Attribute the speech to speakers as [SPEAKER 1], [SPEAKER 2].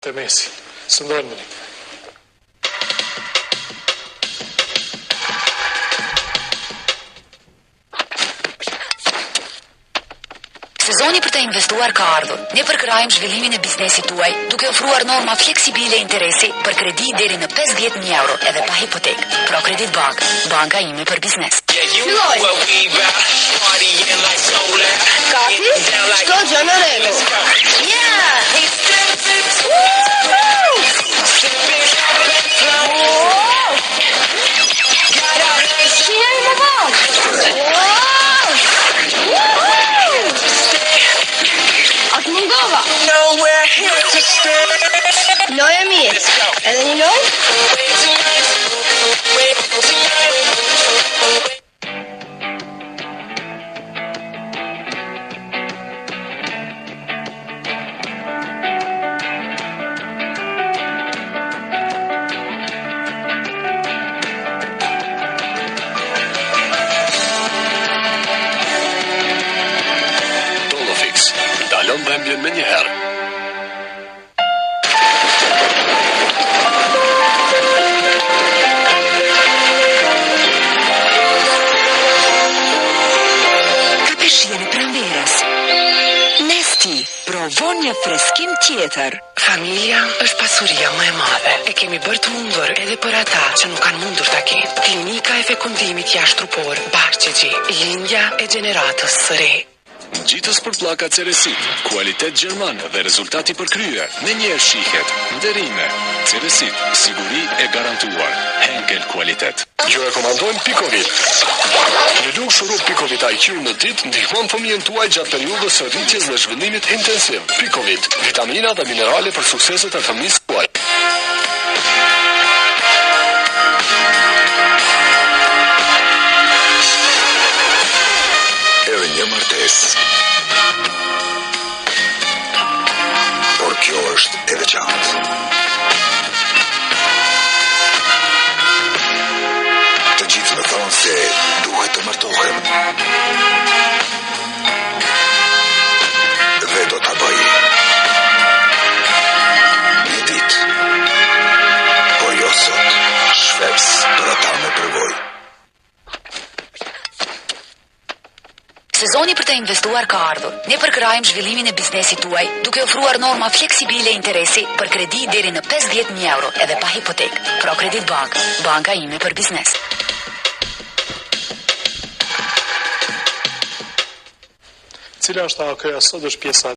[SPEAKER 1] Te Messi. S'ndrojnë më nik.
[SPEAKER 2] Sezoni për të investuar ka ardhur. Ne përkrahim zhvillimin e biznesit tuaj duke ofruar norma fleksibile interesi për kredi deri në 50.000 euro edhe pa hipotekë. Pro Credit Bank, banka ime për biznes.
[SPEAKER 3] Filloj. Gati? Çdo gjë në rregull. Yeah! Woohoo! Shijoj më vonë. Wow! Woohoo! A të mungova? Lojë e mirë. Edhe një lojë?
[SPEAKER 4] Dolofix, ndalon dhembjen menjëherë.
[SPEAKER 2] Kape shijen e pranverës. Nestea, provon një freskim tjetër.
[SPEAKER 5] Familja është pasuria më e madhe. E kemi bërë të mundur edhe për ata që nuk kanë mundur ta kenë. Klinika e fekondimit jashtëtrupor Bahçexhi, lindja e gjeneratës së re.
[SPEAKER 4] Ngjitës për pllaka Ceresit, kualitet gjerman dhe rezultat i përkryer, menjëherë shihet. Nderime. Ceresit, siguri e garantuar. Henkel kualitet.
[SPEAKER 6] Ju rekomandojmë Pikovit. Një lugë shurup Pikovit IQ në ditë ndihmon fëmijën tuaj gjatë periudhës së rritjes dhe zhvillimit intensiv. Pikovit, vitamina dhe minerale për sukseset e fëmijës tuaj.
[SPEAKER 7] Edhe një martesë. Por kjo është e veçantë. Të gjithë më thonë se duhet të martohem. Dhe do ta bëj. Një ditë. Por jo sot. Schweppes për ata me përvojë.
[SPEAKER 2] Sezoni për të investuar ka ardhur. Ne përkrahim zhvillimin e biznesit tuaj duke ofruar norma fleksibile interesi për kredi deri në 50.000 euro edhe pa hipotekë. Pro Credit Bank, banka ime për biznes.
[SPEAKER 1] Cila është AAK-ja sot është pjesa.